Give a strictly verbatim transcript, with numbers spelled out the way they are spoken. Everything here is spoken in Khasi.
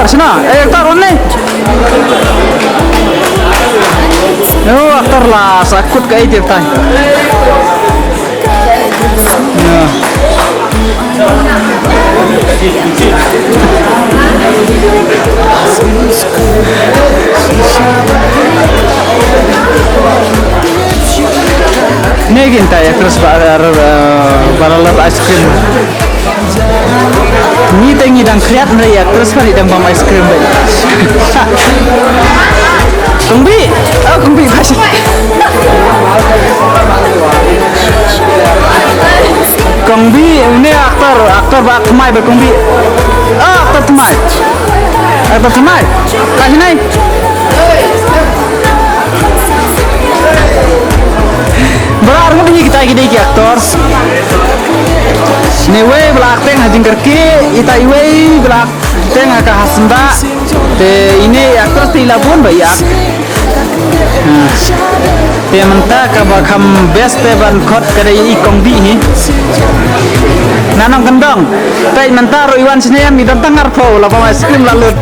Sna, eh, actor un ne? Oh, actor la sa kut ka ejir tai. Negin tai actress ba, ba, ba la ice cream. Ngi te ngi dang khriat, hynrei actress pat i dang bam ice cream beit. Kong Bi, oh Kong Bi, ba shi. Kong Bi, une actor, actor ba thymmai beit Kong Bi. Oh, actor thymmai. Actor thymmai. Ka shi nai. Ba la ar ngut hi kita ki dei ki actor. Ni wei ba la acting ha jingkyrkieh, ita i wei ba la acting ha ka ha syndah. Te ine i actor te i la bun ba i act. Ha. Te mynta kaba kham best te ban khot ka dei i Kong Bi hi. Nanam kyndong. Te mynta ruh i wan snem i don tang arphew la bam ice cream la lut.